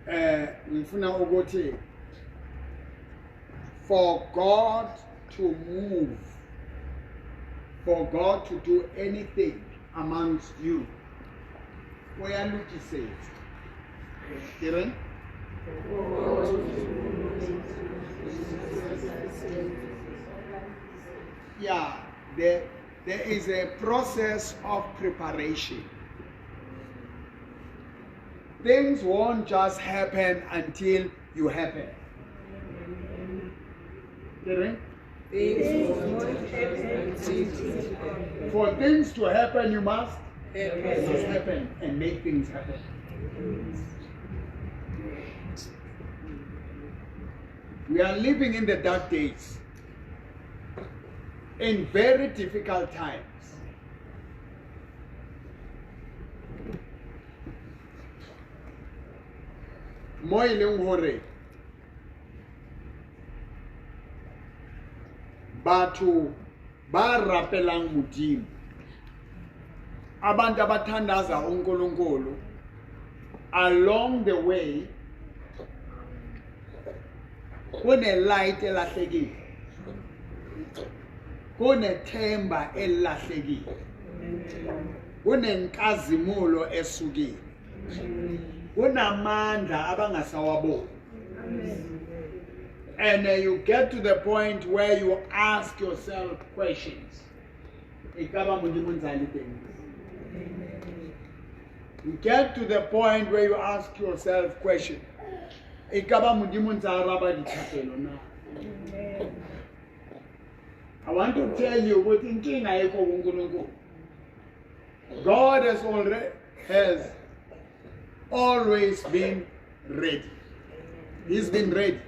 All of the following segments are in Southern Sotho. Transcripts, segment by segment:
Ngifuna ukuthi for God to move, for God to do anything amongst you, o ya lokisetsa. Ke reng? Yeah, there is a process of preparation. Things won't just happen until you happen. Ke reng? For things to happen, you must happen and make things happen. We are living in the dark days, in very difficult times. Mo e leng hore batho ba rapelang Modimo, abantu abathandaza uNkulunkulu, along the way kune light elahlekile, kunethemba elilahlekile, kunenkazimulo esukile, kunamandla abangasawaboni. And you get to the point where you ask yourself questions. Ekaba Modimo ntse a le teng? You get to the point where you ask yourself questions. Ekaba Modimo ntse a araba dithapelo na? I want to tell you ukuthi inkinga ayikho kuNkulunkulu. God has always been ready. He's been ready.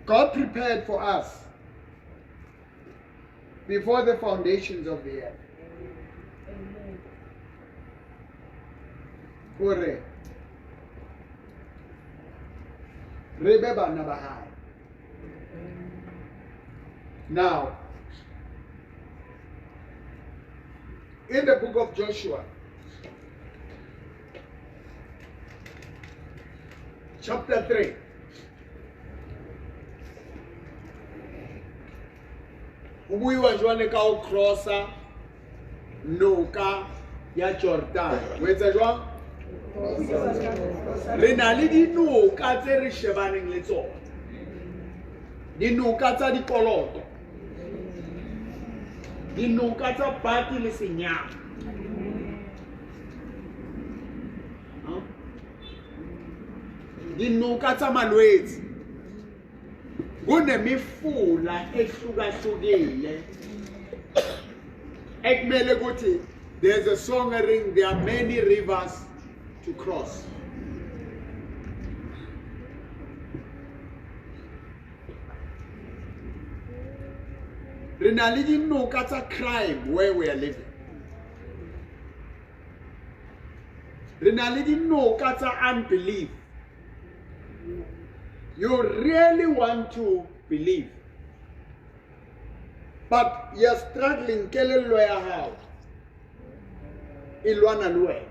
God prepared for us before the foundations of the earth. Hore re be bana ba hae. Now, in the book of Joshua, chapter 3, ho buiwa jwale ka ho crossa noka ya Jordan. Ho etsa jwang? Re na le dinoka tse re shebaneng le tsona. Dinoka tsa dikoloto. Dinoka tsa bati le senyama. Dinoka tsa malwetse. Kunemifula ehlukahlukile ekumele ukuthi there's a song ring, there are many rivers to cross. Re na le dinoka tsa crime where we are living. Re na le dinoka tsa unbelief. You really want to believe, but you're struggling. Kelello ya hao e lwana le wena.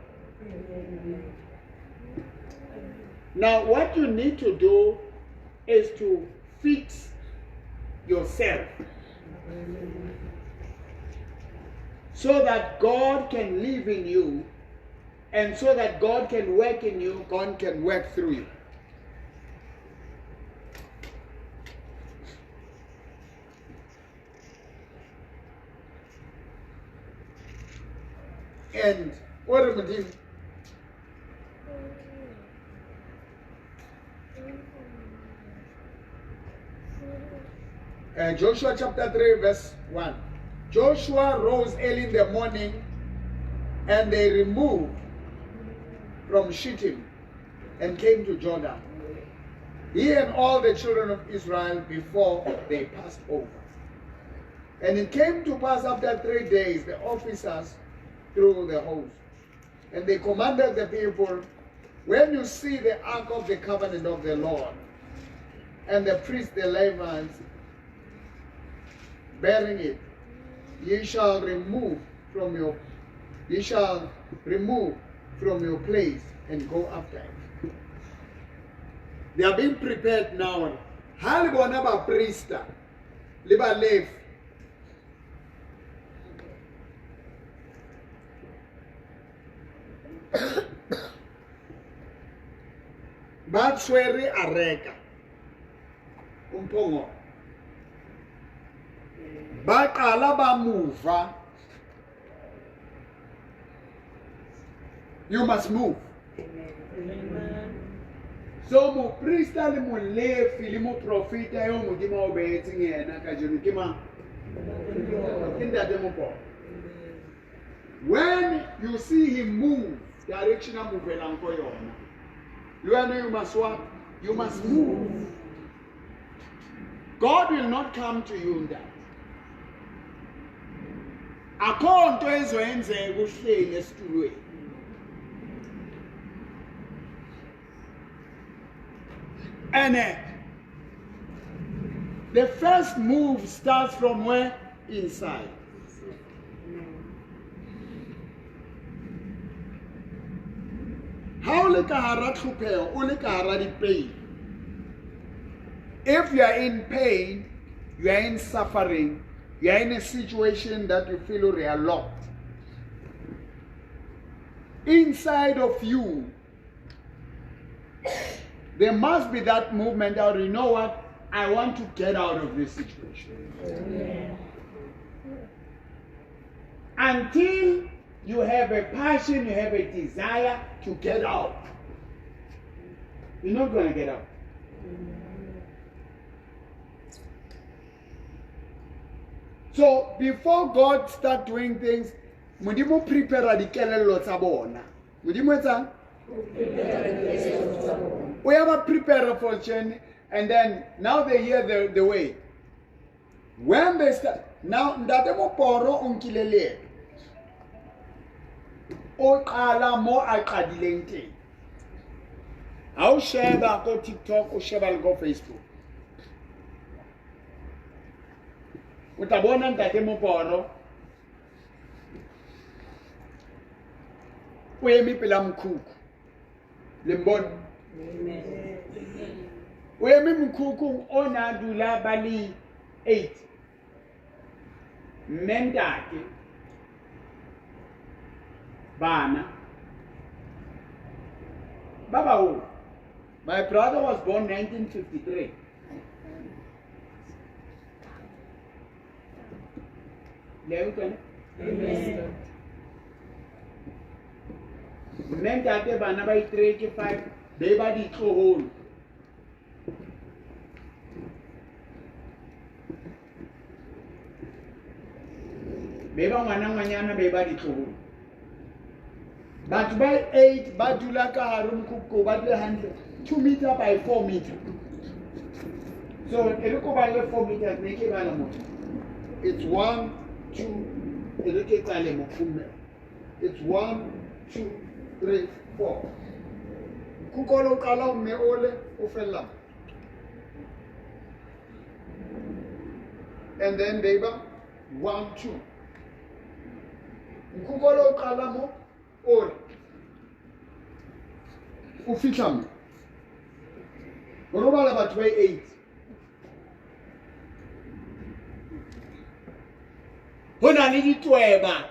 Now, what you need to do is to fix yourself so that God can live in you, and so that God can work in you, God can work through you. And what am I doing? Joshua chapter 3 verse 1. Joshua rose early in the morning, and they removed from Shittim and came to Jordan, he and all the children of Israel, before they passed over. And it came to pass after 3 days, the officers through the host, and they commanded the people, when you see the ark of the covenant of the Lord, and the priests, the Levites, bearing it, ye shall remove from your You shall remove from your place and go after it. They are being prepared now. Ha le bona baprista le Balevi ba tshwere areka umphongolo ba qala ba mova. You must move. Amen. So moprista le molefi le moprofeta eo Modimo a o behetseng yena kajeno ke mang? Ke Ntate Moporo. When you see him move, direction a movelang ko yona, le wena you must what? You must move. God will not come to you in that. Akho nto ezoyenzeka uhleli esitulweni. And the first move starts from where? Inside. Ha o le ka hara tlhopheho, o le ka hara di-pain. If you are in pain, you are in suffering, you are in a situation that you feel you are locked. Inside of you, there must be that movement out. You know what? I want to get out of this situation. Yeah. Until you have a passion, you have a desire to get out, you're not going to get out. So before God start doing things, Modimo prepare dikelello tsa bona. Modimo etsang? We have a prepare for journey, and then now they hear the way. When they start, now Ntate Moporo o nkile leeto. O qala mo a qadileng teng. Ha o sheba ko TikTok, o sheba le ko Facebook. O tla bona Ntate Moporo o eme pela mokhukhu. Le mbona? O eme mokhukhung o na dula ba le 8. Mme ntate, bana ba baholo. My brother was born 1953. Le utlwa ne? Mme ntate bana ba i3 ke 5 be ba ditloholo. Be ba ngwana ngwanyana be ba ditloholo. Batho ba 8 ba dula ka hare mokhukhu, ba dula hantle 2 meter by 4 meter. So e re ko ba le 4 meters ne ke bala motho. It's 1 2 e re ke qale mokhukhu. It's 1 2 3 4. Mokhukhu o qala mme ole o fella. And then they ba 1 2. Mokhukhu o qala mo ore o fihla mo. O robala batho ba 8. Ho na le ditweba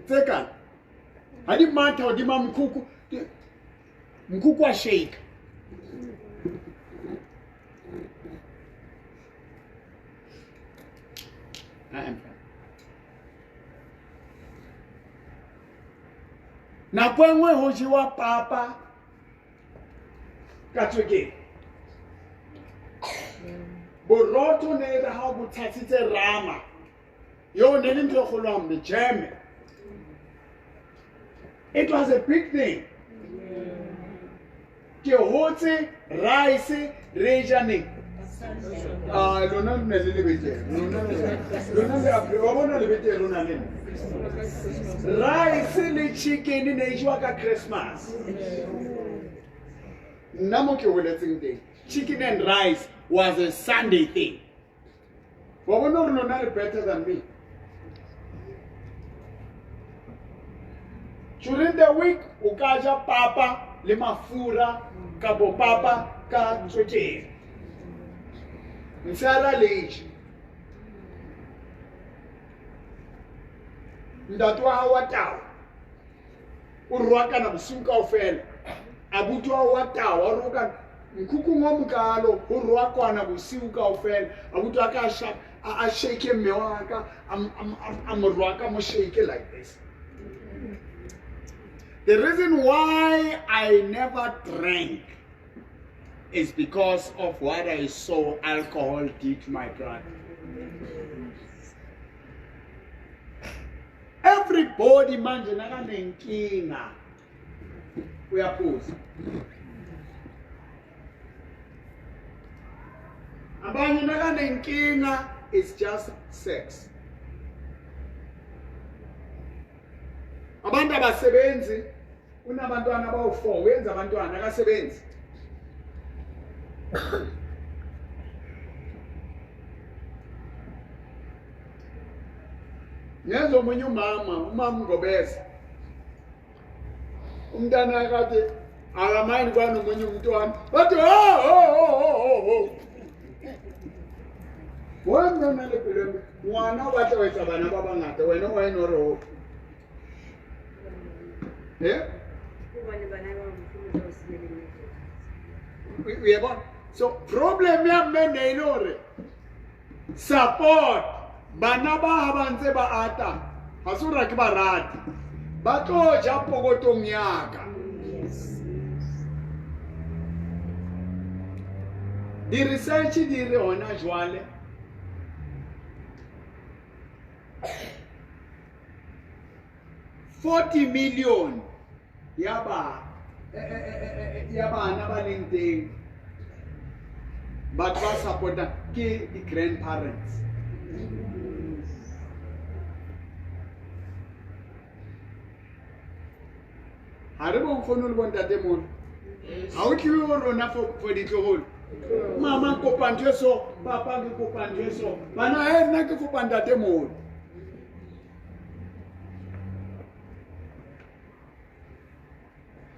tse kana ha di matha hodima mokhukhu, mokhukhu wa shake. Nako e nngwe ho jewa papa ka tswekere. Borotho ne re ha o bo tshasitse rama. Yo ne le ntho e kgolo hampe, jeme. It was a big thing. Ke hotse rice re ja neng? Ah, lona ne le betere. Lona le wa bona le betere lona le. Rice le chicken ne e jewa ka Christmas. Nna mo ke holetseng teng, chicken and rice was a Sunday thing. Wa bona hore lona le better than me. During the week o ka ja papa le mafura kapo papa ka tswekere. Motshehare le je. Ntate wa hao wa tao o rwakana bosiu kaofela. Abuti wa hao wa tao a rokana mokhukhung o mokalo ho rwakwana bosiu kaofela. Abuti wa ka a shake mme wa ka a mo rwaka mo shake like this. The reason why I never drank is because of what I saw alcohol did to my brother. Everybody manje nakanenkinga uyaphuza. Abanye nakanenkinga it's just sex. Abantu abasebenzi unabantwana abawu-4 uyenza abantwana akasebenzi. Ngezwa omunye umama, umama Ngobese. Umntana akade akamayini kwanomunye umntwana. Bathi ho ho ho ho ho. Wena na le pelo ngwana o batla ho etsa bana ba bangata wena wa eno re ho. Eh? Uyabona? So problem ya mme ne e le hore support bana ba ha ba ntse ba ata ha se hore ke ba rate ba tlo ja pokotong ya ka. Di-research di re hona jwale 40 million ya ba ya bana ba leng teng batho ba support-a ke di-grandparents. Ha re bonkgono le bontatemoholo ha o tliwe ho rona for ditloholo. Mama kopa ntho e so, papa ke kopa ntho e so, bana he nna ke kopa ntatemoholo.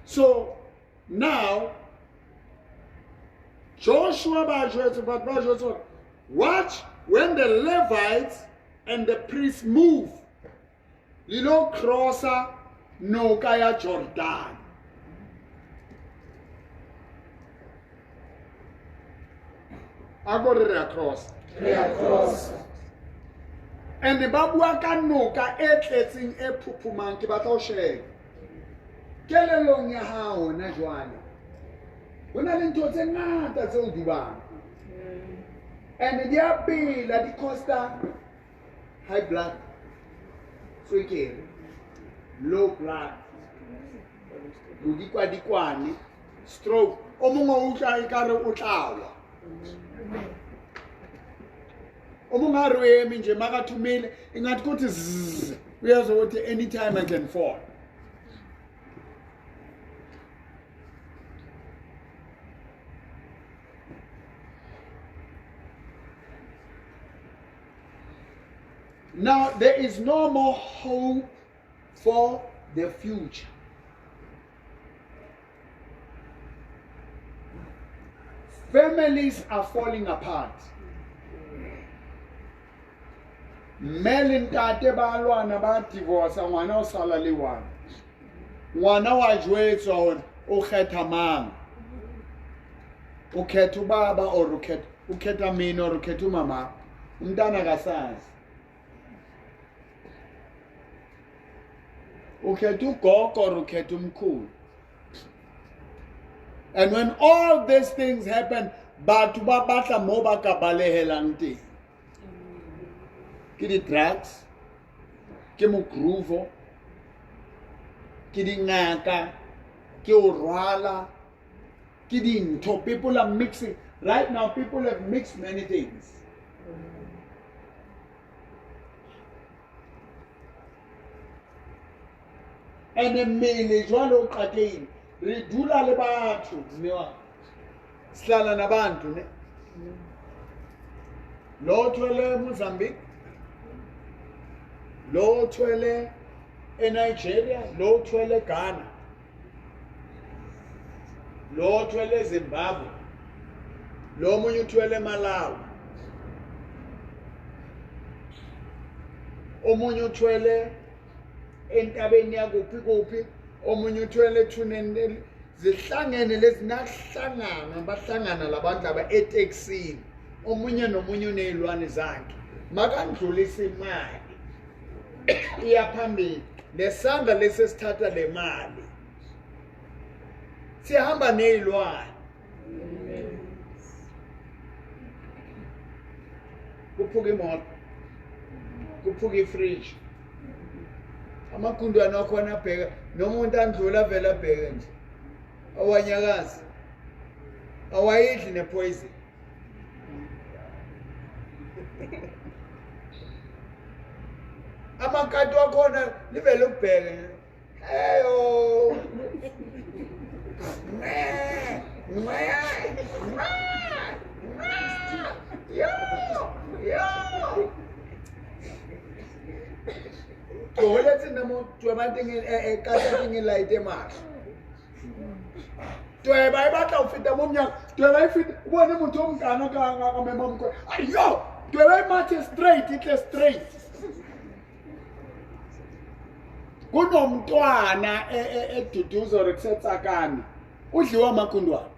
So now Joshua ba jwetse batho ba jwetse hore watch when the Levites and the priests move le lo crossa noka ya Jordan. A ko re re a cross. Re a cross. And ba bua ka noka e tletseng e phuphumang ke batla ho sheba. Kelellong ya hao hona jwale ho na le ntho tse ngata tse o dubang. And di a bela di costa high blood, tswekere, low blood, bodikwadikwane, stroke. O mongwe o utlwa ekare o tla wa. O mongwe a re o eme nje makathumile ingathi kuthi zzz uyezwa ukuthi anytime I can fall. Now there is no more hope for the future. Families are falling apart. Mme le ntate ba lwana ba divorce ngwana o sala le one. Ngwana wa jwetswa hore o kgetha mang. O kgetha ubaba or o khetha mina or o khetha umama. Umntana akasazi. O khetha ugogo or o khetha umkhulu. And when all these things happen, batho ba batla mo ba ka balehelang teng. Ke di-drugs, ke mogroove, ke dingaka, ke o rwala, ke dintho. People are mixing. Right now, people have mixed many things. And mmele jwale o qatehile. Re dula le batho, mme wa. Sihlala nabantu ne. Lo thwele Mozambique, lo thwele eNigeria, lo uthwele eGhana, lo uthwele eZimbabwe, lo omunye uthwele eMalawi, omunye uthwele entabeni yakuphi kuphi, omunye uthwele ethuneni. Zihlangene lezi, nakuhlangana bahlangana labantu laba etekisini, omunye nomunye uney'lwane zakhe. Makandlulisa imali iya phambili, lesandla lesi esithatha le mali sihamba ney'lwane. Kuphuka imoto, kuphuka ifriji, amagundwane akhona abheka, noma umuntu andlula avele abheke nje, awanyakazi, awayidli nepoison. Amakati wakhona livele ukubheke, eyo yo yo tloholetse nna mo tweba teng e kata teng e light mahlo. Tweba e batla ho feta mo monyako, tweba e feta, o bone motho o mokana ka mema mokwe, ayo tweba e mathe straight, e tle straight. Kunomntwana eduduzo or kusetsakane udliwa amagundwane.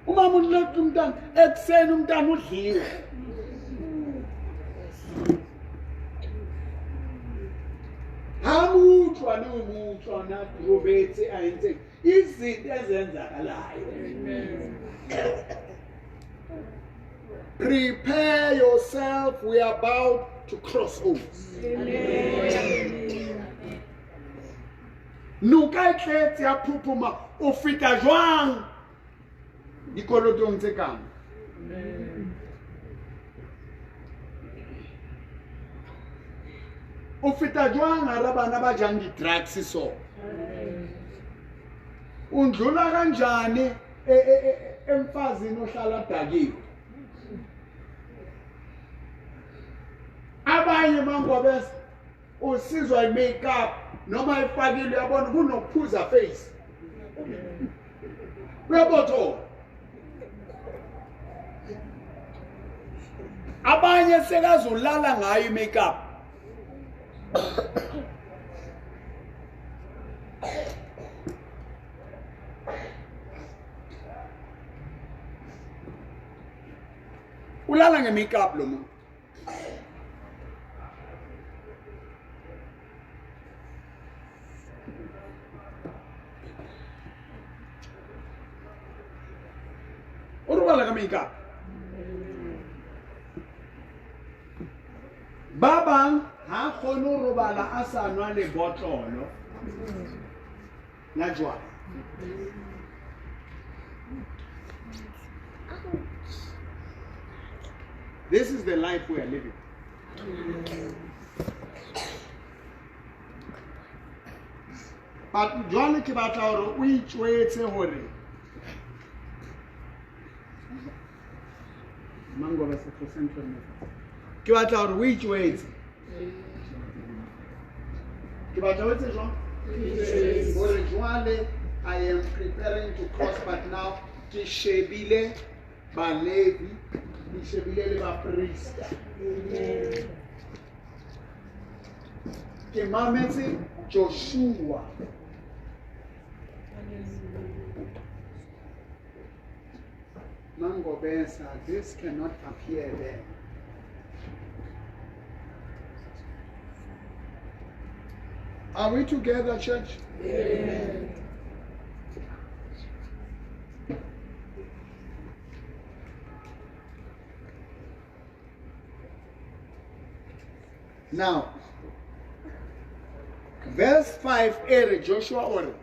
Umama uletha umntana ekuseni, umntana udliwe. Ha mutlwa le o mutlwa na robetse a entse izinto ezenzakalayo. Prepare yourself, we are about to cross over. Noka e tletse ya phuphuma, o feta jwang dikolotong tse kang? O feta jwang hara bana ba jang di-drugs so? Undlula kanjani emfazini ohlala dakiwe? Abanye mangobese usizwa i-makeup noma ifakile, uyabona kunokuphuza face, uyabothola. Abanye sekazolala ngayo i-makeup. Ulala nge-makeup lo muntu. O robala ka makeup. Ba bang ha kgone ho robala a sa nwa lebotlolo la jwala. This is the life we are living. But jwale ke batla hore o itjwetse hore Mangoba se ke batla hore o itjwetse. Ke batla o etse jwang? Hore jwale I am preparing to cross, but now ke shebile Balevi, ke shebile le baprista. Ke mametse Joshua. Mangobesa, this cannot appear there. Are we together, church? Amen. Now, verse 5, ere Joshua ore.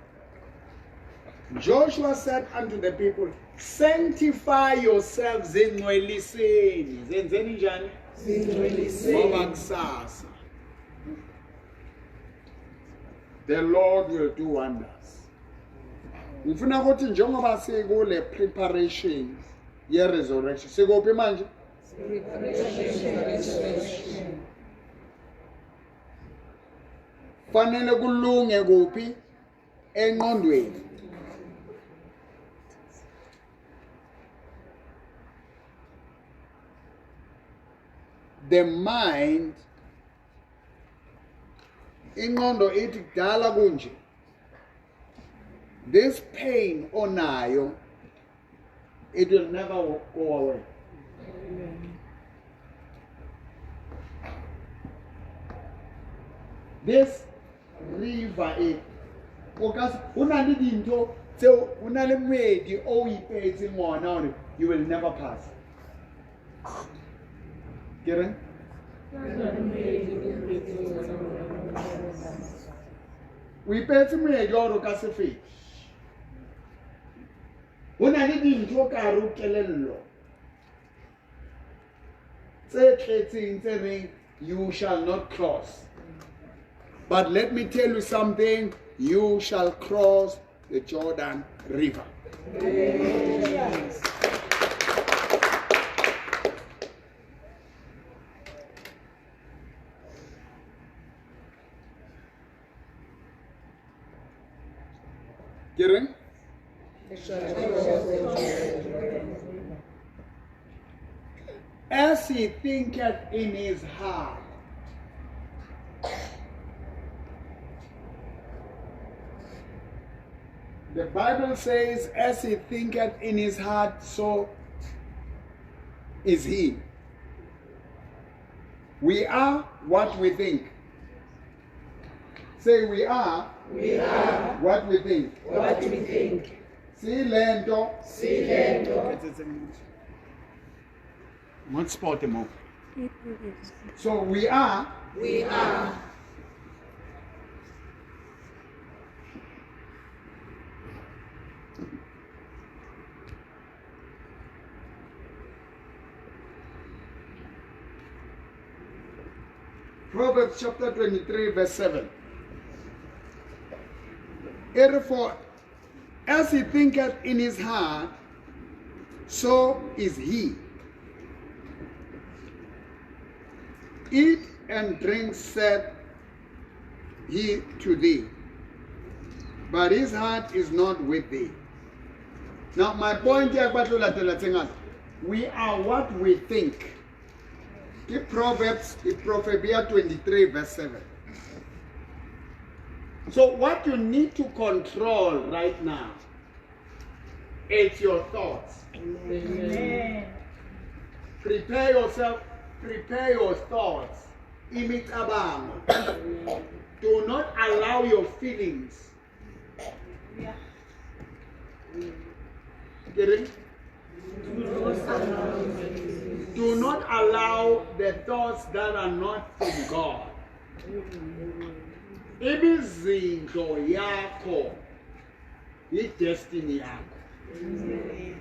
Joshua said unto the people, sanctify yourselves, zingcweliseni. Zenzeni njani? Zingcweliseni. Ngoba kusasa the Lord will do wonders. Ngifuna ukuthi njengoba sikule preparation ye resurrection, sikuphi manje? Restoration. Fanele kulunge kuphi? Engqondweni. The mind, ingqondo ithi kudala kunje. This pain onayo, it will never go away. Amen. This river e o ka o na le dintho tseo o na le moedi o ipeetseng ona hore you will never pass. Ke reng? O ipeetse moedi wa hore o ka se fete. Ho na le dintho ka hare ho kelello tse tletseng tse reng you shall not cross. But let me tell you something, you shall cross the Jordan River. Yes. Ke reng? As he thinketh in his heart. The Bible says, as he thinketh in his heart, so is he. We are what we think. Say, we are what we think. What we think. Silento. Silento. Not spot mo. So we are. We are. Proverbs chapter 23, verse 7. Therefore, as he thinketh in his heart, so is he. Eat and drink, said he to thee, but his heart is not with thee. Now, my point here, we are what we think. The Proverbs, the Proverbia 23, verse 7. So what you need to control right now is your thoughts. Amen. Prepare yourself, prepare your thoughts. Imicabango. Do not allow your feelings. Yeah. Get it? Do not allow the thoughts that are not from God. Imizindlo yakho, i-destiny yakho.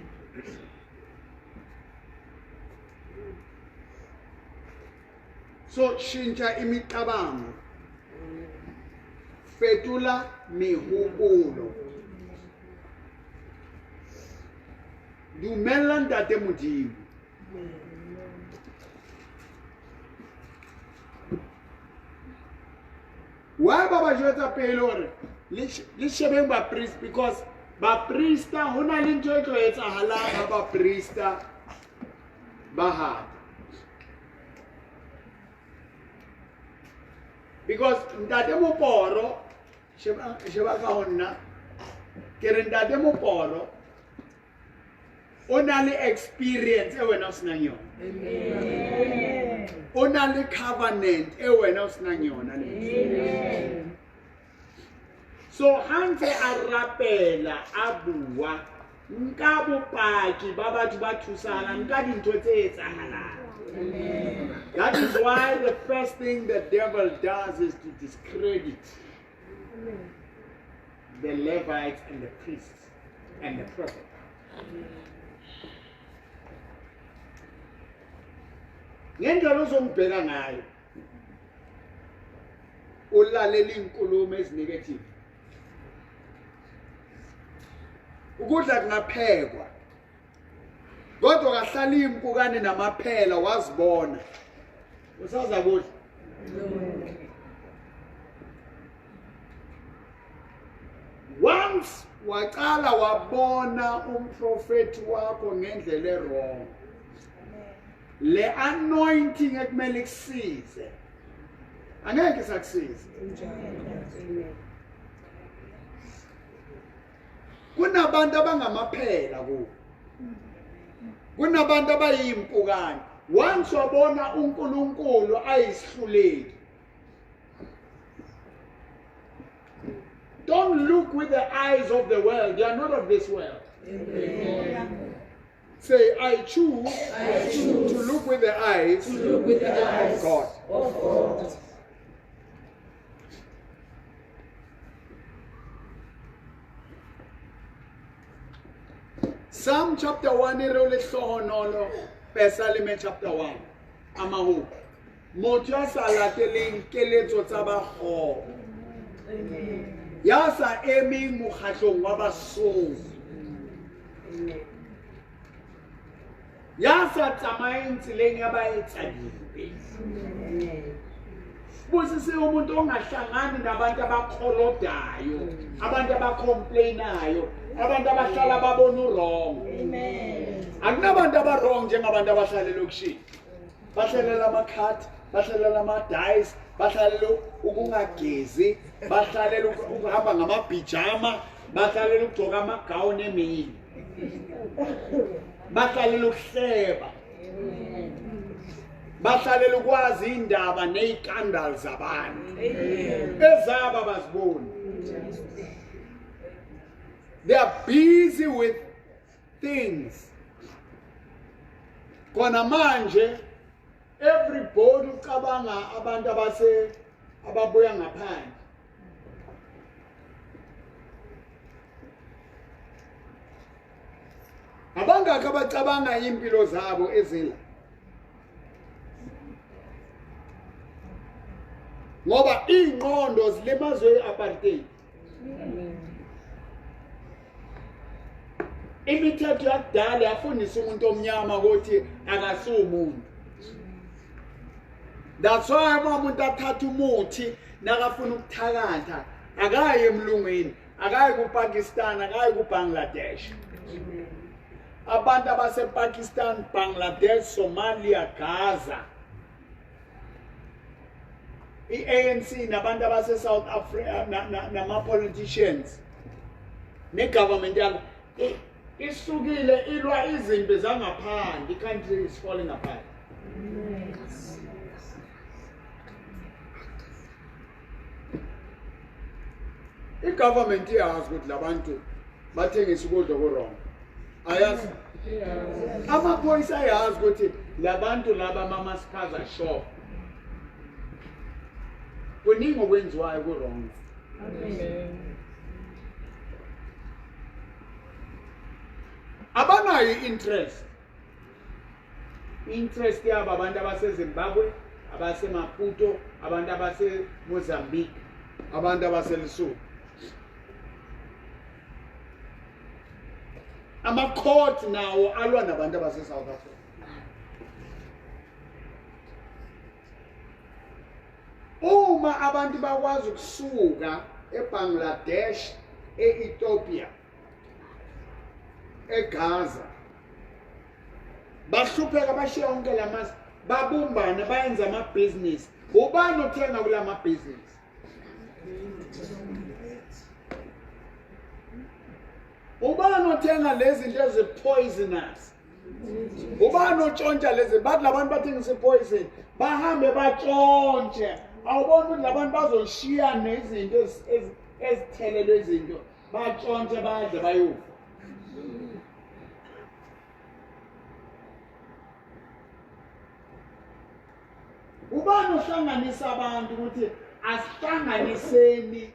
So shintsha imicabango, fetula mehopolo. Dumela Ntate Modimo. Why baba jwetsa pele hore le shebeng ba priest, because ba priesta ho na le ntho e tlo etsahalang ha ba priesta ba hata. Because Ntate Moporo, sheba ka ho nna, ke re Ntate Moporo o na le experience e wena o senang yona. Amen. O na le covenant e wena o senang yona le. Amen. So ha ntse a rapela a bua, nka bopaki ba batho ba thusana, nka dintho tse etsahalang. Amen. That is why the first thing the devil does is to discredit the Levites and the priests and the prophet. Ngendlela ozongibheka ngayo, ulalela inkulumo ezinegative. Ukudla kungaphekwa, Kodwa kahlala impukane namaphela wazibona. Usaza kudla. Once waqala wabona umprofeti wakho ngendlela e-wrong. Le anointing ekumele ikusize. Angeke sakusiza. Kunabantu abangamaphela kuwo. Kunabantu abayimpukane. Once wabona uNkulunkulu ayisihluleki. Don't look with the eyes of the world. You are not of this world. Amen. Say, I choose to look with the eyes To look with the eyes of God. of God. Psalm chapter 1 e re o lehlohonolo Pesaleme chapter 1 amahubo motho ya sa lateleng keletso tsa ba kgopo ya sa emeng mokgatlong wa basomi ya sa tsamayeng tseleng ya baetsadibe busisiwe umuntu ongahlangani nabantu abakholodayo abantu abacomplainayo abantu abahlala babona u-wrong. Akunabantu aba-wrong njengabantu abahlala elokishini, bahlalela amakhadi, bahlalela ama-dice, bahlalela ukungagezi, bahlalela ukuhamba ngamabhijama, bahlalela ukugcoka amagawuni emini, bahlalela ukuhleba, bahlalela ukwazi indaba ney'kandal zabantu ezabo abaziboni. They are busy with things. Khona manje everybody ucabanga abantu abase ababuya ngaphandle. Abangakho abacabanga impilo zabo ezila. Ngoba ingqondo zilimazwe i-apartheid. Imithetho yakudala yafundisa umuntu omnyama ukuthi akasumuntu. That's why uma umuntu athatha umuthi nakafuna ukuthakatha akayi emlungwini, akayi kuPakistan, akayi kuBangladesh. Abantu abasePakistan, Bangladesh, Somalia, Gaza, i-ANC nabantu abase-South Africa nama-politicians ne-government yabo isukile ilwa izimpi zangaphandle. I-country is falling apart. I-government iyazi ukuthi labantu bathengisa ukudla oku-wrong, ayazi. Amaphoyisa ayazi ukuthi labantu laba mama-spaza shop kuningi okwenziwayo ku-wrong. Abanayo i-interest. Interest yabo abantu abaseZimbabwe, abaseMaputo, abantu abaseMozambique, abantu abaseLesotho. Ama-court nawo alwa nabantu abase-South Africa. Uma abantu bakwazi ukusuka eBangladesh, e-Ethiopia, eGaza, bahlupheka bashiya wonke lamazwe, babumbane bayenza amabhizinisi. Ubani othenga kula mabhizinisi? Ubani othenga lezi zinto ezi-poisonous? Ubani otshontsha lezi? Bathi labantu bathengisa i-poison, bahambe batshontshe. Awuboni ukuthi labantu bazoshiya nezinto ezithelelwe izinto, batshontshe badle bayofa. Ubani ohlanganisa abantu ukuthi asihlanganiseni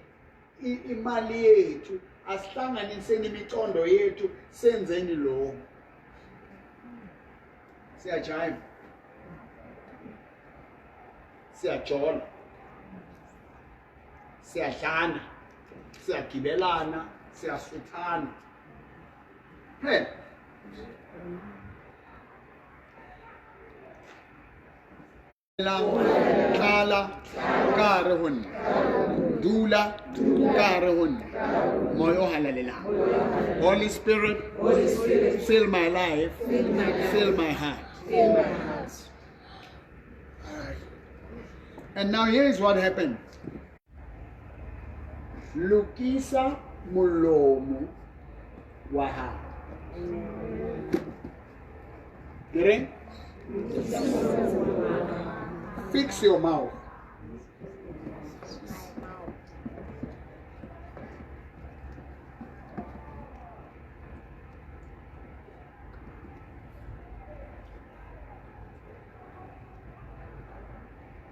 imali yethu, asihlanganiseni imicondo yethu, senzeni lokho? Siyajiva, siyajola, siyadlana, siyagibelana, siyasuthana phela. Tlala ka hare ho nna. Dula ka hare ho nna. Moya o halalelang. Holy Spirit, fill my life, fill my heart. And now here is what happened. Lokisa molomo wa hao. Ke reng? Fix your mouth.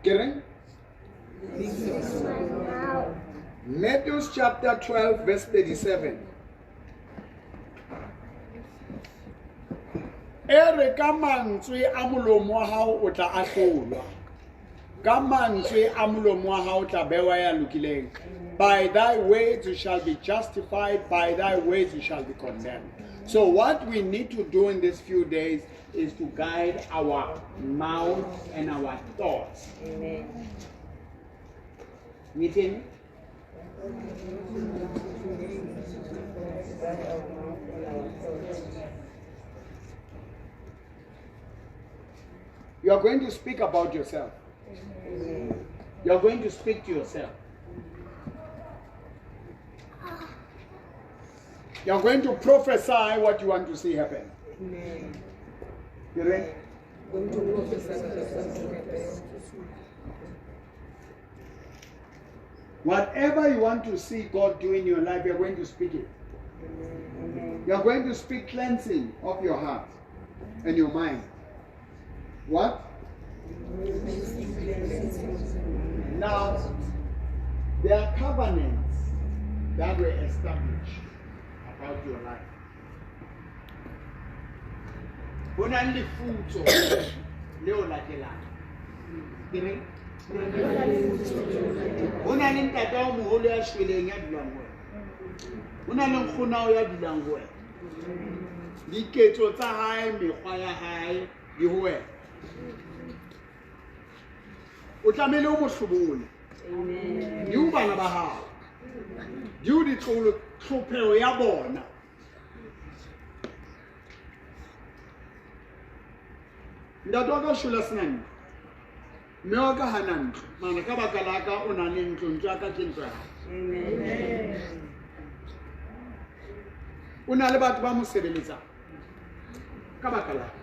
Ke reng? Matthew chapter 12 verse 37. E re ka mantswe a molomo wa hao o tla ahlolwa. Ka mantswe a molomo wa hao o tla bewa ya lokileng. By thy words you shall be justified, by thy words you shall be condemned. So what we need to do in these few days is to guide our mouth and our thoughts. Amen. Ngithini? You are going to speak about yourself. You are going to speak to yourself. You are going to prophesy what you want to see happen. Amen. You ready? Going to prophesy what you want to happen. Whatever you want to see God do in your life, you are going to speak it. Amen. You are going to speak cleansing of your heart and your mind. What? Now, there are covenants that were established about your life. Ho na le lefutso le o latelang. Ke reng? Ho na le ntate wa moholo ya shweleng ya dulang ho wena. Ho na le nkgonao ya dulang ho wena. Diketso tsa hae, mekgwa ya hae di ho wena. O tlamehile o mo hlobole. Amen. Di ho bana ba hao. Di ho ditloholo, tlhopheho ya bona. Ntate wa ka o shwele a sena ntlo. Mme wa ka hana ntlo. Mara ka baka la ka o na le ntlo, ntlo ya ka ke ntlo ya hae. Amen. O na le batho ba mo sebeletsang. Ka baka la ka.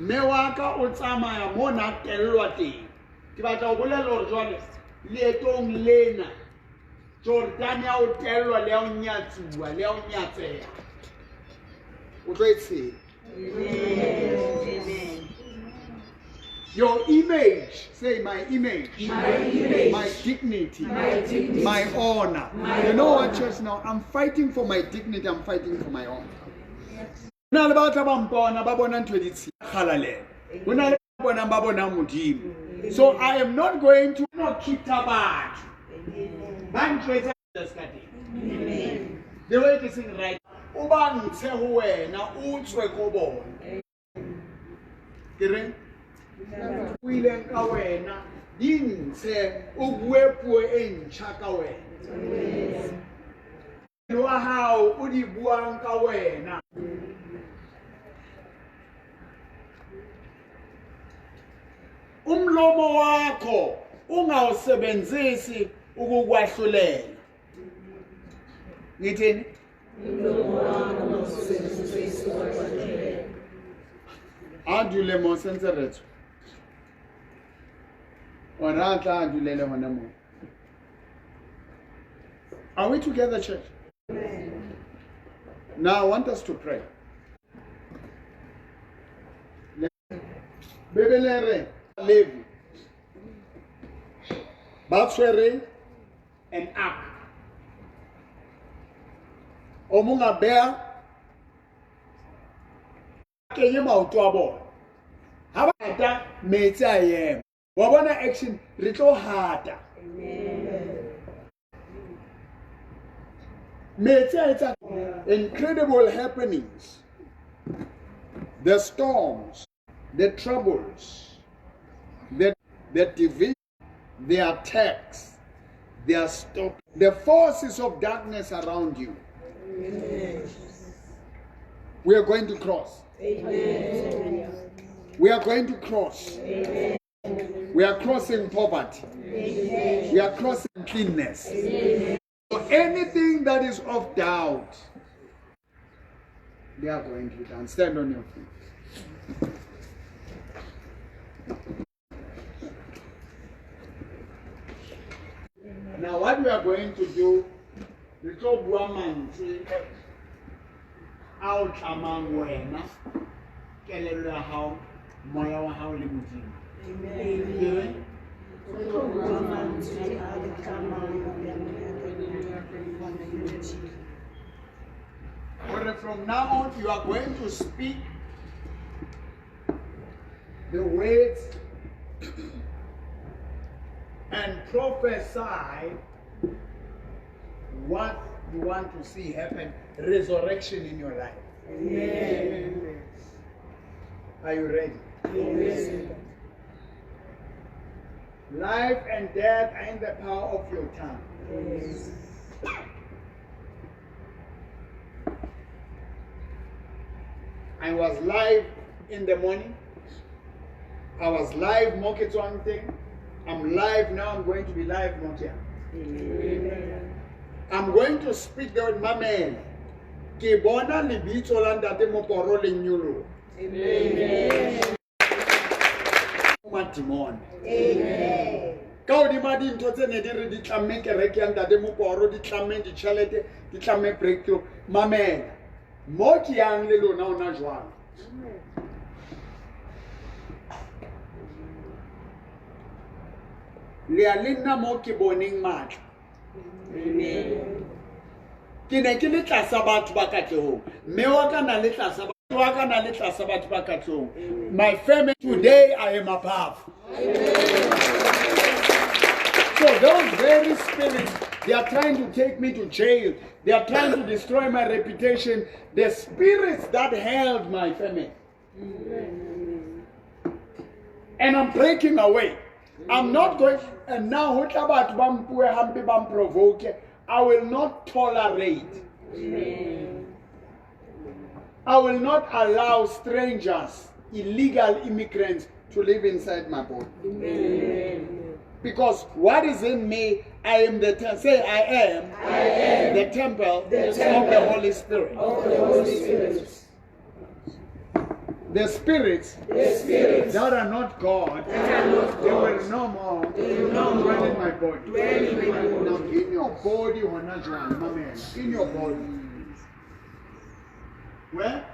Mme wa ka o tsamaya mo na tellwa teng. Ke batla ho bolela hore jwale leetong lena Jordan ya o tellwa le ya o nyatsuwa le ya o nyatseha. O tlo e tshela. Amen. Your image, say my image, My image. my dignity, My dignity. my honor. My You know what, honor. church? Now I'm fighting for my dignity, I'm fighting for my honor. Ho na le batho ba mpona ba bona ntho e di tshila kgalalelo. Ho na le ba bonang ba bona Modimo. So I am not going to not khitha batho. Ba ntjwetsa ka teng. Amen. The way ke seng right. O ba ntshe ho wena, o tswe ko bona. Ke reng? O ileng ka wena, di ntshe, o bue puo e ntjha ka wena. Wa hao o di buang ka wena. Umlomo wakho ungawusebenzisi ukukwahlulela. Ngithini? A dule mo sentse re tswa. Ora a tla a dulele hona moo. Are we together, church? Now I want us to pray. Bibele re Levi ba tshwere an ark. O mong a beha kenye maoto a bona. Ha ba hata metsi a ema. Wa bona action re tlo hata. Metsi a etsa incredible happenings. The storms, the troubles. The division, the attacks, they are stopped. The forces of darkness around you. Amen. We are going to cross. Amen. We are going to cross. Amen. We are crossing poverty. Amen. We are crossing cleanness. Amen. So anything that is of doubt, they are going to be done. Stand on your feet. Now what we are going to do, re tlo bua mantswe a o tlamang wena, kelello ya hao, moya wa hao le Modimo. Amen. Hore from now on you are going to speak the words and prophesy what you want to see happen, resurrection in your life. Amen. Are you ready? Yes. Life and death are in the power of your tongue. Yes. I was live in the morning. I was live mo ke tswang teng. I'm live now. I'm going to be live mo ke yang. Amen. I'm going to speak the word mamela. Ke bona lebitso la Ntate Moporo le nyoloha. Amen. Madimone. Amen. Ka hodima dintho tse ne di re di tlamme kereke ya Ntate Moporo, di tlamme ditjhelete, di tlamme breakthrough. Mamela. Mo ke yang le lona hona jwale. Le ya le nna mo ke boneng matla. Amen. Ke ne ke le tlasa batho ba katlehong. Mme wa ka na le tlasa batho wa ka na le tlasa batho ba katlehong. My family, today I am above. So those very spirits, they are trying to take me to jail. They are trying to destroy my reputation. The spirits that held my family. And I'm breaking away. I'm not going, and now ho tla batho ba mpue hampe ba mprovoke. I will not tolerate. I will not allow strangers, illegal immigrants to live inside my body. Amen. Because what is in me, I am the say I am the temple, The of temple the Holy Spirit. Of the Holy Spirit. The spirits, The spirits that are not God, that are not they God, will no more they will no dwell more in my body. dwell in my body. Now, in your body, hona jwale, mamela, in your body, where?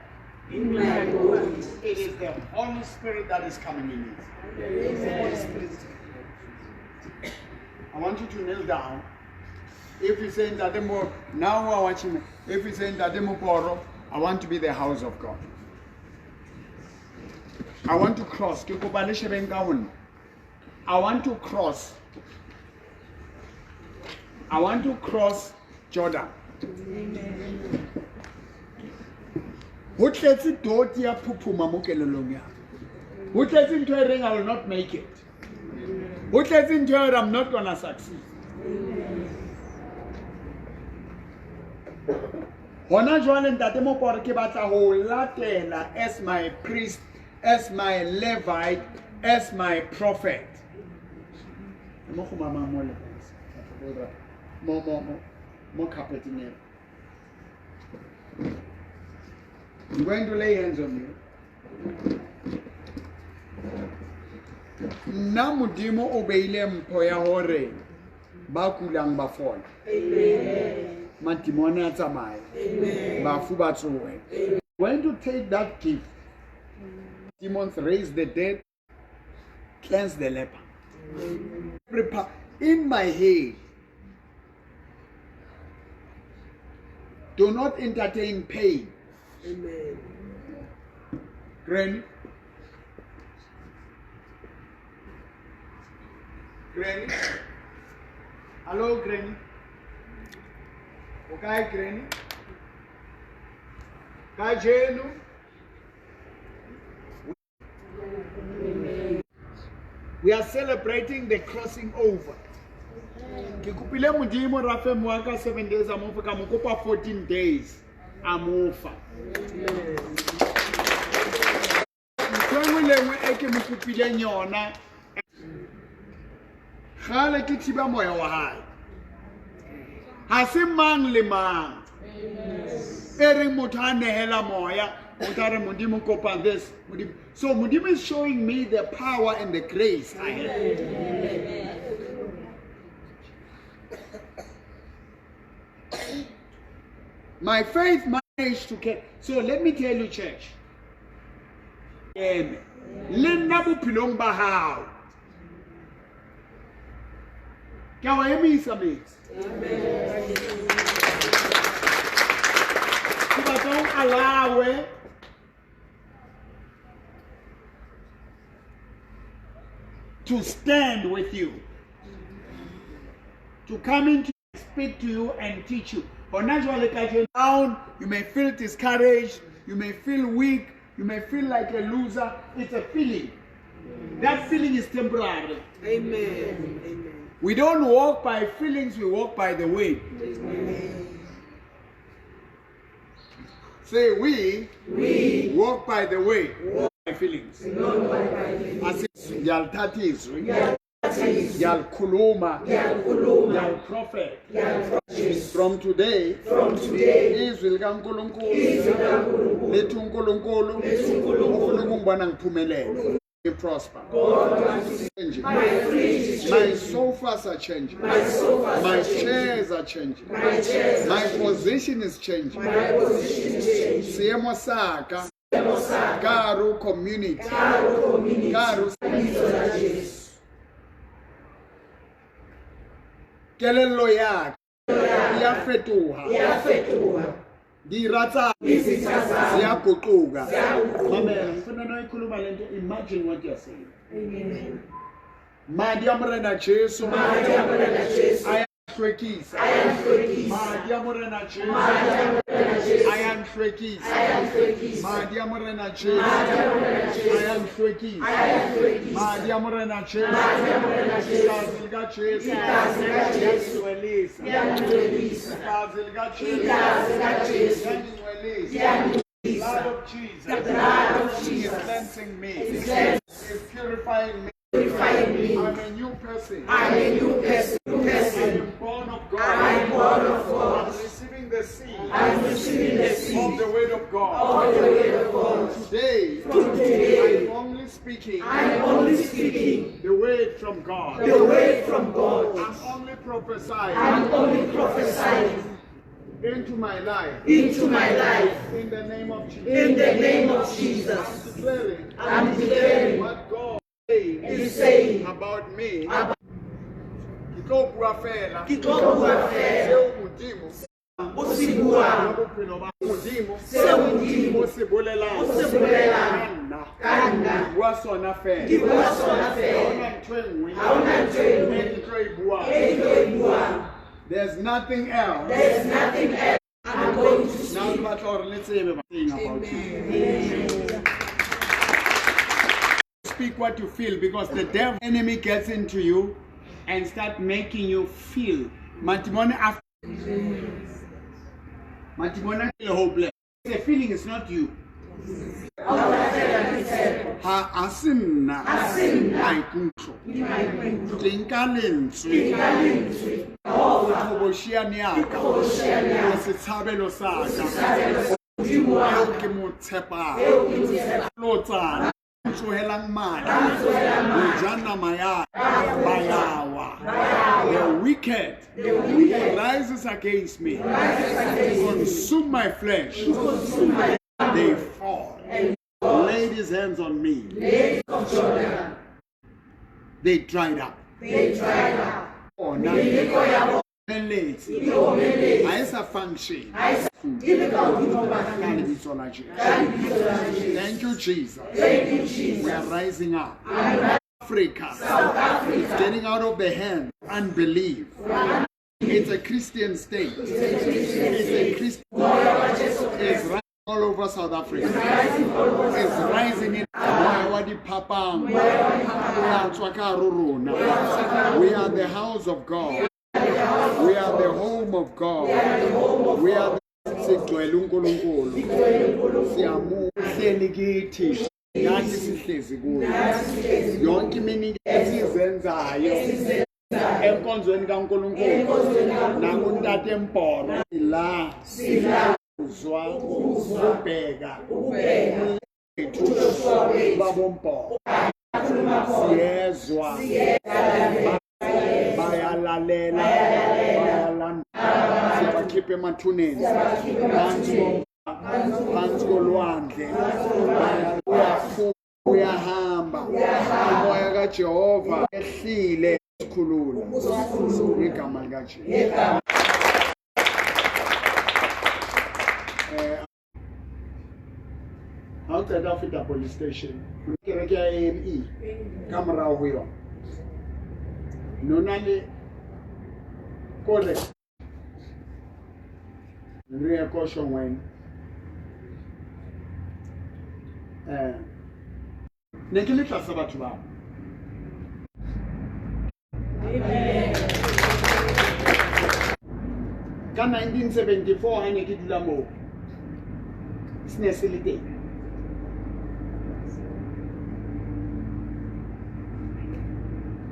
In my body. It is the Holy Spirit that is coming in it. It's the Holy Spirit. I want you to kneel down. If you say Ntate Mo, now we are watching me. If you say Ntate Moporo, I want to be the house of God. I want to cross. Ke kopa le shebeng ka ho nna. I want to cross. I want to cross Jordan. Ho tletse toti ya phuphuma mo kelellong ya ka. Ho tletse ntho e reng I will not make it. Ho tletse ntho e reng I'm not gonna succeed. Hona jwale Ntate Moporo ke batla ho latela as my priest, as my Levite, as my prophet. Mo kgumamang mo le mo mo mo mo carpeting eo. I'm going to lay hands on you. Nna Modimo o beile mpho ya hore ba kulang ba fole. Amen. Madimone a tsamaye. Amen. Bafu ba tsohe. Going to take that gift. Demons raise the dead, cleanse the leper. Prepare in my head. Do not entertain pain. Amen. Granny. Granny. Hello, Granny. Okay, Granny. Kajeno. We are celebrating the crossing over. Ke kopile Modimo ra fe mowa ka 7 days a mo fa, ka mo kopa 14 days a mo fa. Ntho e nngwe le nngwe e ke mo kopileng yona, kgale ke thiba moya wa hae. Ha se mang le mang e reng motho a nehela moya, motho a re Modimo kopa this, Modimo. So Modimo is showing me the power and the grace I have. My faith managed to get. So let me tell you, church. Le nna bophelong ba hao. Ke a o emisa metsi. Ke batla o alawe to stand with you, to come in to speak to you and teach you. Hona jwale kajeno down, you may feel discouraged, you may feel weak, you may feel like a loser. It's a feeling. That feeling is temporary. Amen. Amen. We don't walk by feelings, we walk by the way. Amen. Say we walk by the way, walk by feelings. Not by feelings. Ngiyalithatha izwi. Ngiyalikhuluma. Ngiyaliprofetha. From today, izwi likaNkulunkulu lithi uNkulunkulu ufuna ukungibona ngiphumelela. Prosper. Changing. My sofas are changing. My chairs are changing. My position is changing. Seemo sa ka. Karu community. Karu. Kelello ya ka ya fetoha. Dira tsa ziyaguquka. Amen. Ngifuna noyikhuluma lento, imagine what you're saying. Amen. Madi a Morena Jesu. Madi a Morena Jesu. Ayahlwekisa. Ayahlwekisa. Madi a Morena Jesu. Madi a Morena Jesu. Ayahlwekisa. Ayahlwekisa. Madi a Morena Jesu. Madi a Morena Jesu. Ayahlwekisa. Ayahlwekisa. Madi a Morena Jesu. Madi a Morena Jesu. Igazi lika Jesu. Igazi lika Jesu. Liyangcwelisa. Liyangcwelisa. Igazi lika Jesu. Igazi lika Jesu. Liyangcwelisa. Liyangcwelisa. Blood of Jesus. The blood of Is Jesus cleansing me. is cleansing Is purifying me. purifying me. I'm a new person. I'm a new person. New I person. am born of God. I am born of God. I'm receiving the seed I'm receiving the seed of the word of God. of the word of God. Today, From today, I'm only speaking I'm only speaking the word from God. the word from God. I'm only prophesying I'm only prophesying into my life. into my life. In the name of Jesus. In the name of I'm Jesus, declaring I'm declaring what God is is saying about me. about Ke tlo bua fela Ke tlo bua fela. seo Modimo o se buang, ka bophelo ba Modimo seo Modimo o se bolelang o se bolelang ka nna. ka nna. Ke bua sona fela. Ke bua sona Ha fela. hona ntho e nngwe Ha hona ntho e nngwe e ke tlo e buang. e ke tlo e buang. There's nothing else. There's nothing else I'm going to Now speak. ke batla hore le tsebe ba thing about you. Speak what you feel, because the devil enemy gets into you and start making you feel. Matimone after Matimone feel hopeless. The feeling is not you. Ha a se nna maikutlo. Ke nka lentswe o qhobosheane ya ka, o setshabelo sa ka, eo ke mo tshepang. Lotsana tsohelang madi, ho ja nama ya ba ya wa. The wicked who rises against me consume my flesh, they fall. Laid his hands on me, they dried up. Ona omeletse, ha e sa function. Ka lebitso la Jesu. Thank you, Jesus. We are rising up. Africa is getting out of the hand of unbelief. It's a Christian state. It's a Christian. Is All over South Africa. Is rising in moya wa diphapang. O a tswa ka hare ho rona. We are the house of God. We are the home of God. We are the sigcwele uNkulunkulu. Siyamuhleli kithi. Nathi sihlezi kuye. Yonke iminikelo esizenzayo enkonzweni kaNkulunkulu nakuntate Mbhoro la uzwa ukubheka babombhoro siyezwa bayalalela bayalandela siyabakhipha emathuneni phansi kolwandle uyahamba umoya kaJehova ehlile sikhulula ngegama likaJesu. Ha o qeta ho feta police station kereke ya AME ka morao ho yona no na le kore re ye ko Shongweni ne ke le tlasa batho bao. Ka 1974 ha ne ke dula moo se ne se le teng.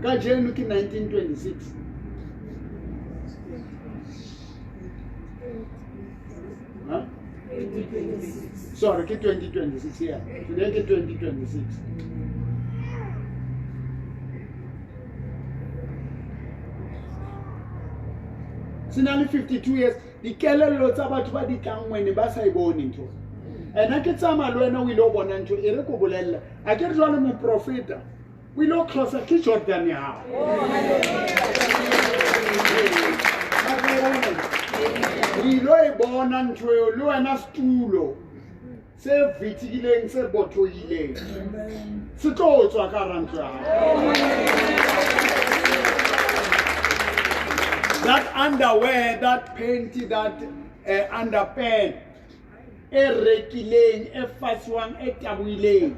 Kajeno ke 1926. Huh? Sorry, ke 2026 yeah. Today ke 2026. Se na le 52 years dikelello tsa batho ba di tlang wene ba sa e bone ntho ena ke tsamaya le wena o ile o bona ntho e re ko bolella a ke re jwale moprofeta o ile o crossa ke Jordan ya hao. Re ilo e bona ntho eo le wena setulo se vitikileng se bothohileng se tlo tswa ka hara ntlo ya hao. That underwear, that panty, that underpant e rekileng e faswang e tabohileng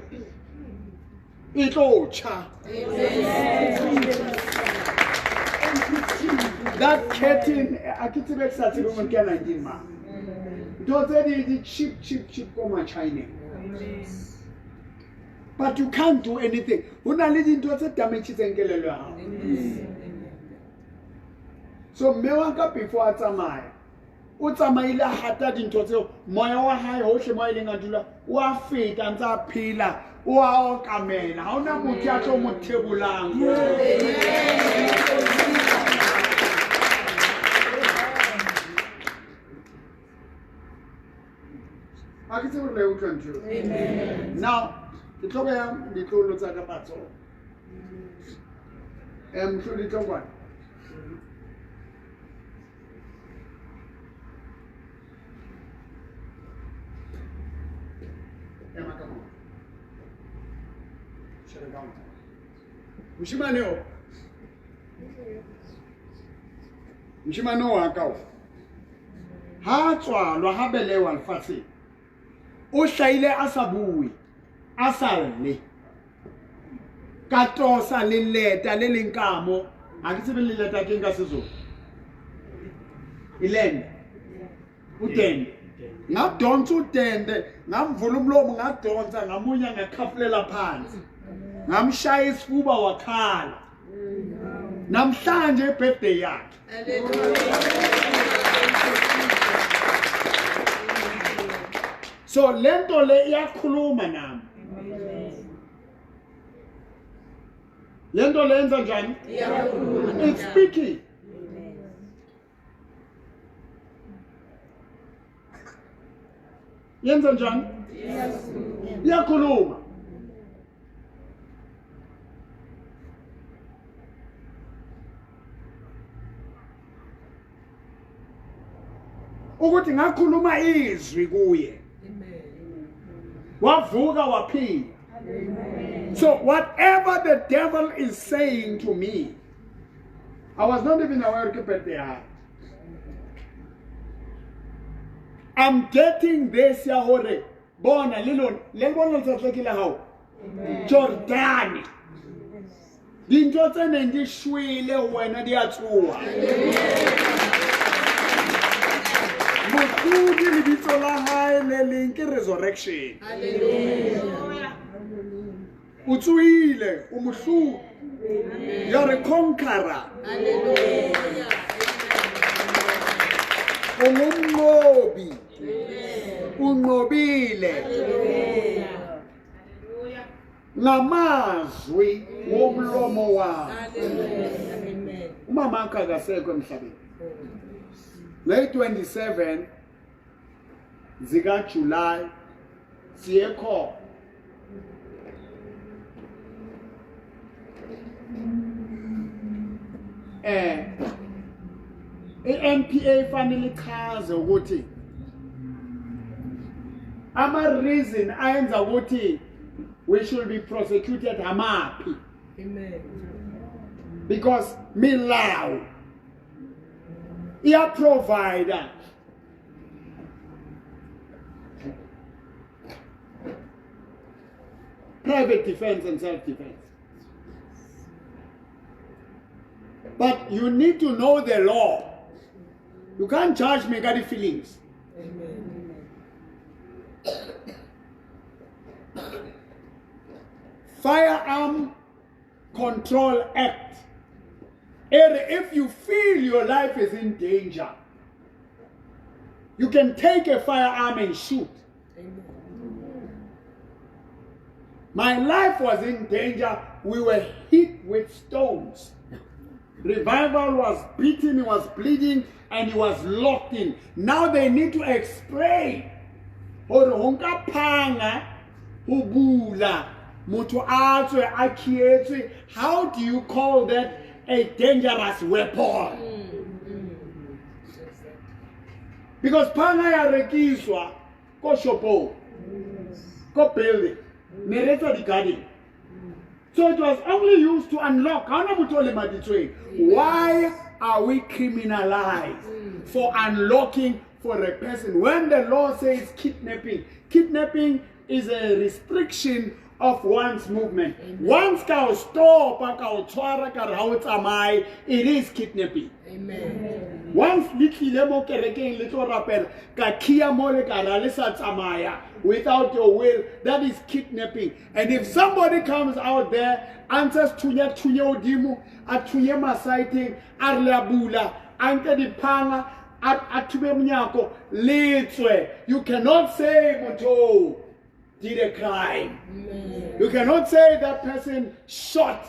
e tlo tjha. That curtain a ke tsebe ke sa tsebe gore ke ya 19 mang ntho tse di cheap cheap cheap ko machineng, but you can't do anything. Ho na le dintho tse damagetseng kelello ya hao. So mme wa ka before a tsamaya o tsamaile a hata dintho tseo moya wa hae hohle mo a ileng a dula o a feta ntse a phela o a okamela ha ona motho ya tlo mo thebolang. A ke tsebe gore la e utlwa ntho eo. Now ke tlo beya ditlolo tsa ka matsoho mohlodi tlo kwana. Ema ka maoto. Shebe ka maoto. Moshimane o. Moshimane o wa ka o. Ha tswalwa ha belewa lefatsheng. O hlahile a sa bue, a sa lle. Ka tosa leleta le leng ka mo. Ha ke tsebe leleta ke nka Sezulu. Ilende. Udende. Ngadonsa udende, ngamvula umlomo ngadonsa ngamunya ngakhafulela phansi. Ngamshaya isifuba wakhala. Namhlanje birthday yakhe. So lento le iyakhuluma nami. Lento le yenza njani? It's speaking. Yenza njani? Iyakhuluma. Ukuthi ngakhuluma izwi kuye. Wavuka waphila. So whatever the devil is saying to me, I was not even aware ke birthday ya hae. I'm getting this ya hore bona le lona le bona letsatsi ke la hao Jordan dintho tse neng di shwele ho wena di a tsoha. Mohlodi lebitso la hae le leng ke resurrection. O tsohile, o mohlodi. You are a conqueror. O ngumnqobi. O nqobile. Ngamazwi womlomo wakho. Umama wakho akasekho emhlabeni. Ngeyi-27 zikaJuly siye khona. I-NPA ifanele ichaze ukuthi ama reason ayenza ukuthi we should be prosecuted amaphi. Amen. Because milawo iya provider private defense and self-defense. But you need to know the law. You can't judge me by the feelings. Amen. Firearm Control Act. If you feel your life is in danger, you can take a firearm and shoot. Amen. My life was in danger. We were hit with stones. Revival was beaten, he was bleeding, and he was locked in. Now they need to explain. Hore ho nka phanga ho bula motho a tswe a khietswe. How do you call that a dangerous weapon? Because phanga ya rekiswa ko shopong, ko building, ne re tswa di-garden. So it was only used to unlock. Ha hona motho o lemaditsweng. Why are we criminalized for unlocking for a person when the law says kidnapping? Kidnapping is a restriction of one's movement. Once ka o stopa, ka o tshwara, ka re ha o tsamaye, it is kidnapping. Amen. Once le tlile mo kerekeng le tlo rapela, ka khiya mo le ka ra le sa tsamaya without your will, that is kidnapping. And if somebody comes out there, answers thunya thunye hodimo, a thunye masaiteng, a re le a bula, a nke diphanga, a thube monyako, le tswe. You cannot say motho did a crime. Amen. You cannot say that person shot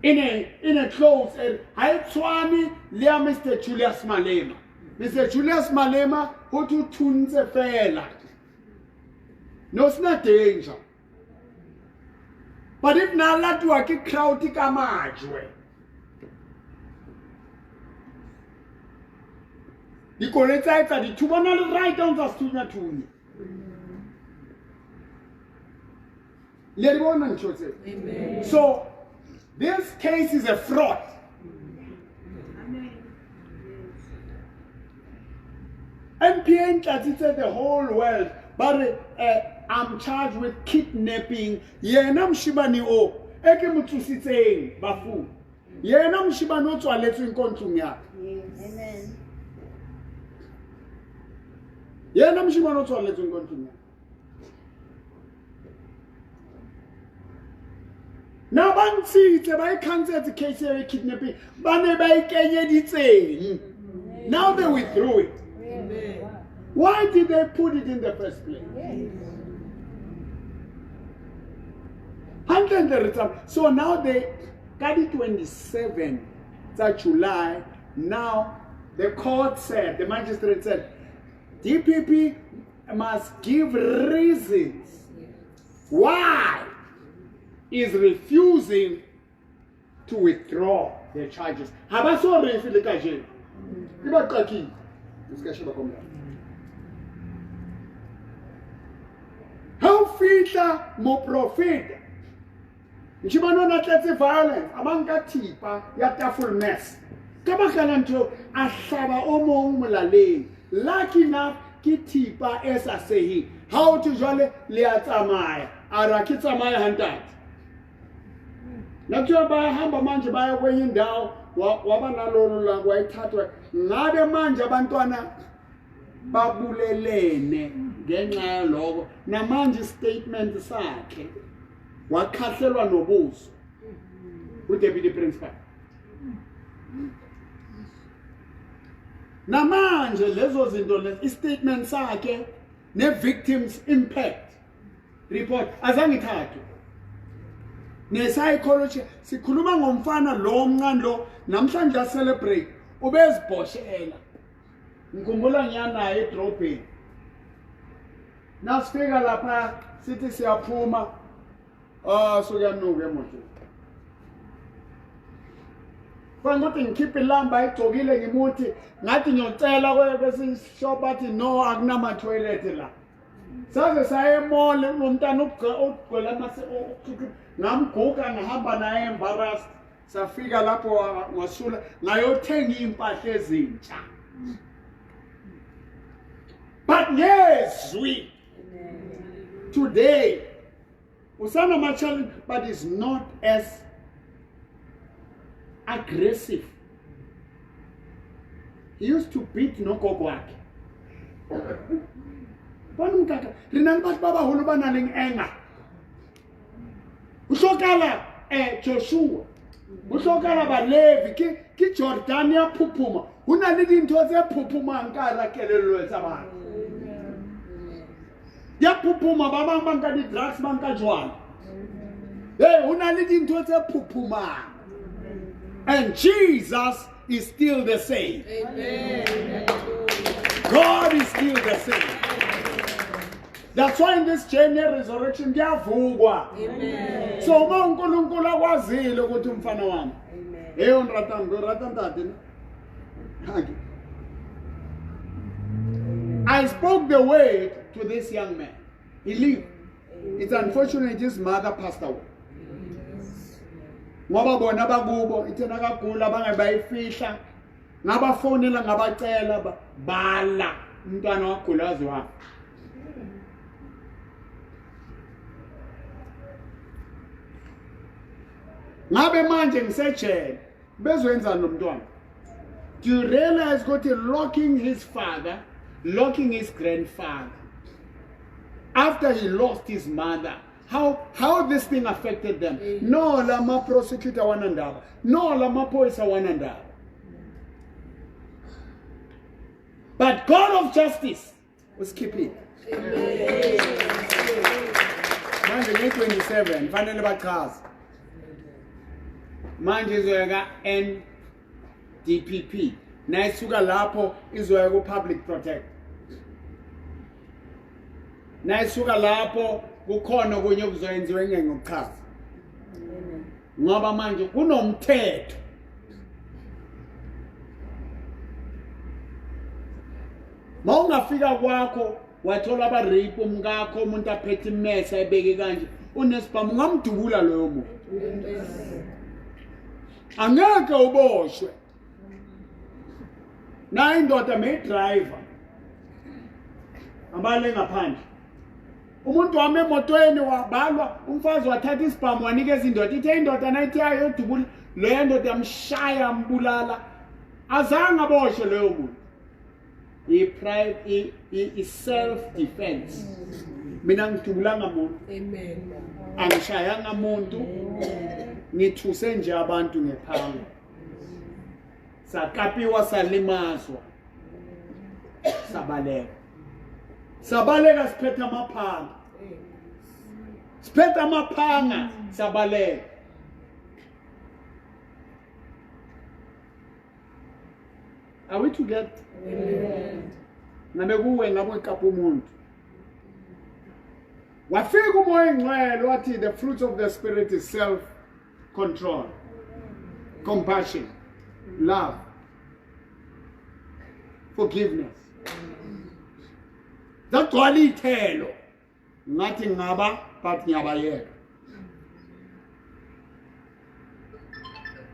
in a closed area. Ha e tshwane le ya Mr. Julius Malema. Mr. Julius Malema ho thwe o thuntse fela. No, it's not danger. But if na latuwa ke crowd ka majwe, dikoloi tsa etsa dithuba, na le right ha o ntsa sethunya thunya. Le di bona ntho tseo? Amen. So this case is a fraud. NPA ntlatsitse the whole world, but I'm charged with kidnapping. Yena moshimane o e ke mo tsositseng bafung. Yena moshimane o tswaletsweng ko ntlong ya ka. Amen. Yena moshimane o tswaletsweng ko ntlong ya ka. Na ba ntshitse, ba e cancetse case ya kidnapping, ba ne ba e kenyeditseng. Now they withdrew it. Amen. Why did they put it in the first place? So now they got it 27 July. Now the court said, the magistrate said, DPP must give reasons why is refusing to withdraw the charges. Ha ba so re file kajeno. Ke ba qakile. Se ka sheba komela. Ha o fihla moprofeta, Nshimane o na tletse violence, a ba nka thipa ya tafole mess. Ka baka la ntho a hlaba o mong molaleng. Lucky enough ke thipa e sa seheng. Ha o thwe jwale le a tsamaya. A re ke tsamaya hantate. Nakuthiwa bayahamba manje baya kwenye indawo waba nalolu la wayithathwa ngabe manje abantwana babulelene ngenxa yaloko namanje istatement sakhe wakhahlelwa nobuso uDeputy Principal. Namanje lezo zinto lezi istatement sakhe ne-victims impact report azange ithathwe ne-psychology. Sikhuluma ngomfana lo omncane lo namhlanje a-celebrate ubezibhoshela. Ngikhumbula ngiyanaye edrobheni, nasifika lapha sithi siyaphuma, ah sukuyanuka emotweni. Fanele ukuthi ngikhiphe ilamba ayigcokile ngimuthi ngathi ngiyocela kwesinye shop bathi no akunama-toilet la. Saze saye emall lo mntana ugcwele ngamguga ngahamba naye embarrassed. Safika lapho wasula ngayothenga iy'mpahla ezintsha. But ngezwi today usanama-challenge but is not as aggressive. He used to beat nogogo wakhe. Bona umkaka re na le batho ba baholo ba nang le anger. Ho hlokala Joshua, ho hlokala Balevi, ke Jordan ya phuphuma. Ho na le dintho tse phuphumang ka hara kelello tsa batho. Ya phuphuma, ba bang ba nka di-drugs, ba nka jwala. Hey, ho na le dintho tse phuphumang. And Jesus is still the same. Amen. God is still the same. That's why in this journey resurrection kuyavukwa. Amen. So uma uNkulunkulu akwazile ukuthi umfana wami. Amen. Hey unratang, ngiratang ntate. Haki. I spoke the word to this young man. He lived. It's unfortunate his mother passed away. Ngoba bona bakubo ithena kagula bangabayifihla ngabafonela ngabacela bala umntwana wagula waze wafa. Ngabe manje ngisejele bezoyenzani lo mntwana? Do you realize ukuthi locking his father, locking his grandfather after he lost his mother, how this thing affected them? No lama prosecutor wanandaba, no lama maphoyisa wanandaba. But God of justice was keeping. Manje nge-27 fanele bachaze. Manje izoya ka-NDPP. Nayisuka lapho izoya ku-Public Protect. Nayisuka lapho kukhona okunye okuzoyenziwa engeke ngokuchaza. Ngoba manje kunomthetho. Mawungafika kwakho wathola aba-rape umkakho, umuntu aphethe imesa ebeke kanje unesibhamu, ungamdubula loyo muntu. Angeke uboshwe. Nayo indoda mayidrayiva abale ngaphandle. Umuntu wami emotweni wabalwa, umfazi wathatha isibhamu wanikeza indoda. Ithe indoda nayithi ayodubula, leyo ndoda yamshaya yambulala. Azange aboshwe loyo muntu. I-self defense. Mina ngidubulanga muntu. Amen. Angishayanga muntu. Ngithuse nje abantu ngephanga. Sakapiwa salimazwa. Sabaleka. Sabaleka siphethe amaphanga. Siphethe amaphanga sabaleka. Are we together? Amen. Ngabe kuwe ngabe uqapha umuntu. Wafika uMoya oNgcwele wathi the fruits of the spirit is self control, compassion, love, forgiveness. Zagcwala iy'thelo. Ngathi ngaba but ngiyabayeka.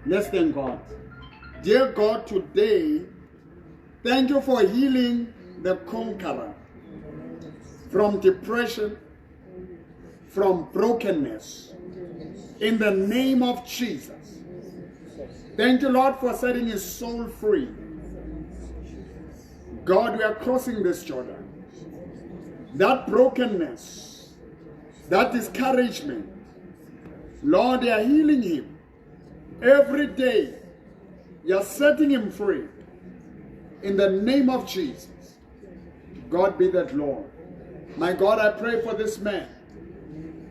Let's thank God. Dear God, today, thank you for healing the conqueror from depression, from brokenness. In the name of Jesus. Thank you, Lord, for setting his soul free. God, we are crossing this Jordan. That brokenness, that discouragement, Lord, you are healing him. Every day, you are setting him free. In the name of Jesus. God be that Lord. My God, I pray for this man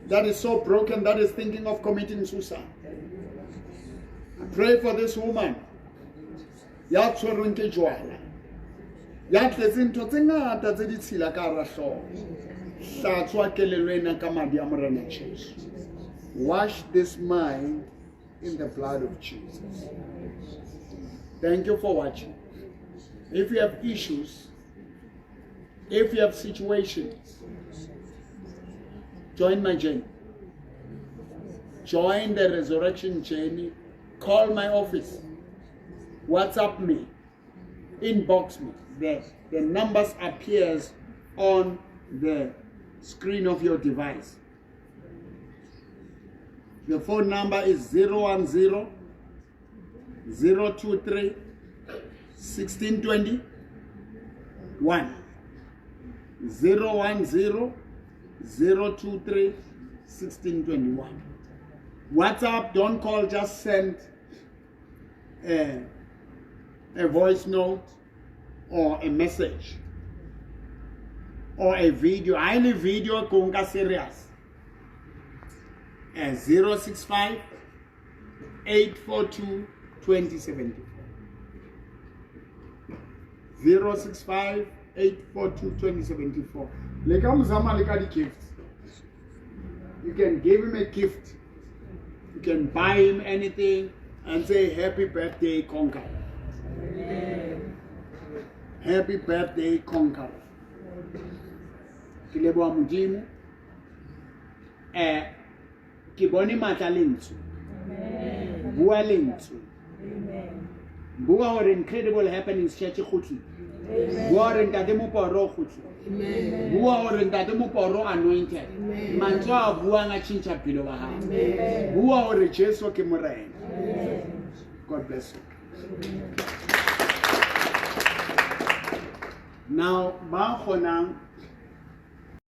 that is so broken that is thinking of committing suicide. I pray for this woman. Ya tshwerweng ke jwala. Ya tletseng ntho tse ngata tse ditshila ka hara hlooho. Hlatswa kelello ena ka madi a Morena Jesu. Wash this mind in the blood of Jesus. Thank you for watching. If you have issues, if you have situations, join my journey. Join the resurrection journey. Call my office. WhatsApp me. Inbox me. The numbers appears on the screen of your device. The phone number is 010 023 1621. 010 023 1621. WhatsApp, don't call, just send a voice note or a message or a video. I leave video konka serious. 065 842 2074. 065 842 2074. Le ka mozama le ka di-gifts. You can give him a gift. You can buy him anything and say happy birthday, conqueror. Happy birthday, conqueror. Ke leboha Modimo. Ke bone matla lentswe. Bua lentswe. Bua hore Incredible Happenings Church e kgutlile. Bua hore Ntate Moporo o kgutlile. Bua hore Ntate Moporo anointed. Mantswe a buang a tjhentjha bophelo ba hao. Bua hore Jesu ke Morena. God bless you. Now, ba kgonang